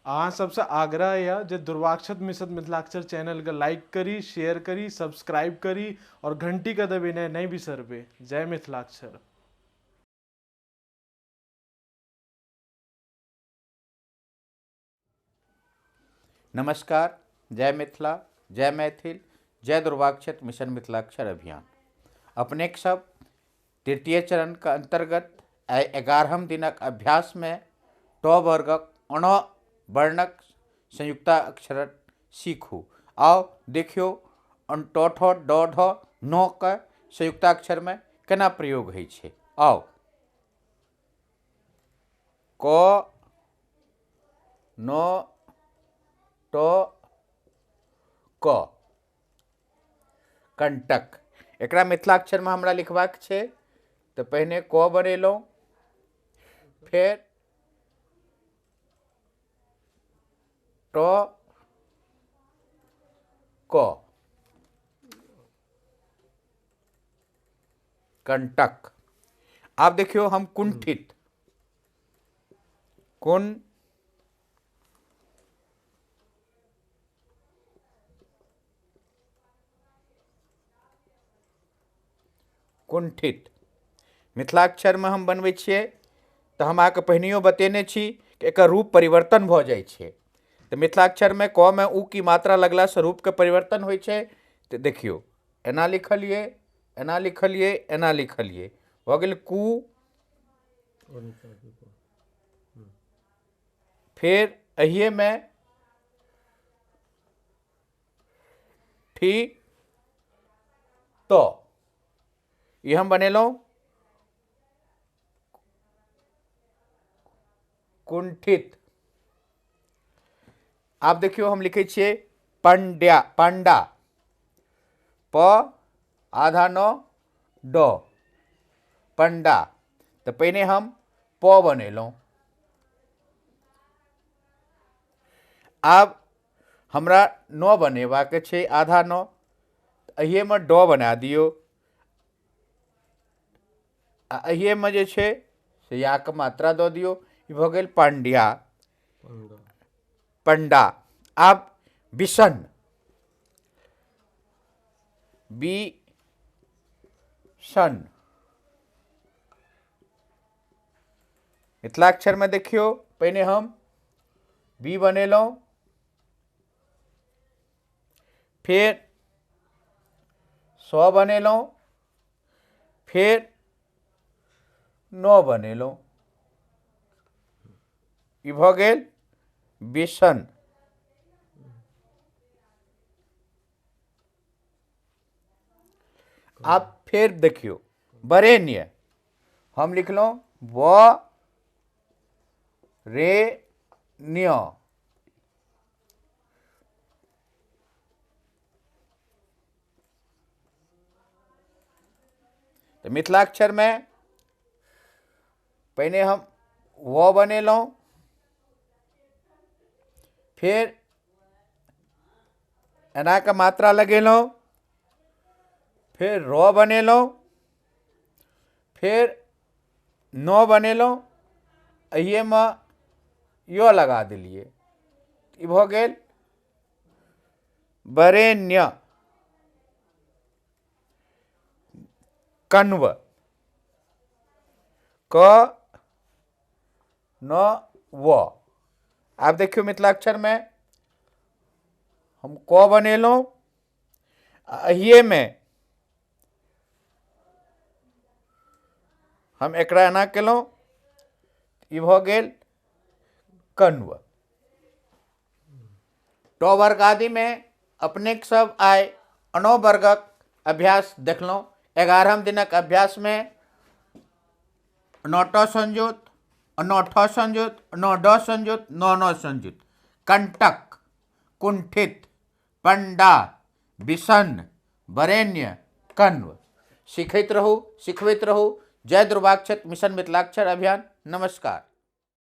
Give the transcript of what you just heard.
अहाँ सबसँ आग्रह यऽ जे दुर्वाक्षत मिश्र मिथिलाक्षर चैनलके लाइक करी, शेयर करी, सब्सक्राइब करी और घंटीके दबेनाइ नहि बिसरबै। जय मिथिलाक्षर। नमस्कार, जय मिथिला, जय मैथिल, जय दुर्वाक्षत मिशन मिथिलाक्षर अभियान। अपनेक सब तृतीय चरण के अंतर्गत आइ 11म दिनक अभ्यास में ट वर्गक अण वर्णक संयुक्ताक्षर सीखू। आओ देखियो ट ठ ड ढ न के संयुक्ताक्षर में केना प्रयोग होइ छै। आओ क न ट क कंटक। एकरा मिथिलाक्षर में हमरा लिखबाक छै तऽ पहिने क बनेलहुँ, फेर ट क कंटक। आब देखियो हम कुंठित, कुन कुंठित मिथिलाक्षर में हम बनबै छियै तऽ हम अहाँके पहिनहियो बतेने छी कि एकर रूप परिवर्तन भऽ जाइ छै। तऽ मिथिलाक्षर में क में उ की मात्रा लगलासँ रूपके परिवर्तन होइ छै। तऽ देखियौ एना लिखलियै, एना लिखलियै, एना लिखलियै, भऽ गेल कु। फेर एहिएमे ठी त ई हम बनेलहुँ कुंठित। आब देखियौ हम लिखै छियै पंड्या, पंडा, प आधा न ड पंडा। तऽ पहिने हम प बनेलहुँ। आब हमरा न बनेबाक छै आधा न, एहिएमे ड बना दियौ आ एहिएमे जे छै से याके मात्रा दऽ दियौ। ई भऽ गेल पांड्या, पंडा। आब बिसन, बी सन। मिथिलाक्षर में देखियौ पहिने हम बी बनेलहुँ, फेर स बनेलहुँ, फेर न बनेलहुँ। ई भऽ गेल बेसन। आब फेर देखियौ वरेण्य, हम लिखलहुँ व रे न्य। तऽ मिथिलाक्षर में पहिने हम व बनेलहुँ, फेर एना के मात्रा लगेलहुँ, फेर र बनेलहुँ, फेर न बनेलहुँ, एहिएमे य लगा देलियै। ई भऽ गेल वरेण्य। कण्व, क न व। आब देखियौ मिथिलाक्षर में हम क बनेलहुँ, एहिएमे हम एकरा एना केलहुँ, ई भऽ गेल कण्व। ट वर्ग आदि में अपनेक सब आइ अणो वर्गक अभ्यास देखलहुँ। 11म दिनक अभ्यास में न ट संयुक्त, न ठ संयुक्त, न ड संयुक्त, न न संयुक्त, कंटक, कुंठित, पंडा, बिसन, वरेण्य, कण्व। सीखैत रहू, सिखबैत रहू। जय दुर्वाक्षत मिशन मिथिलाक्षर अभियान। नमस्कार।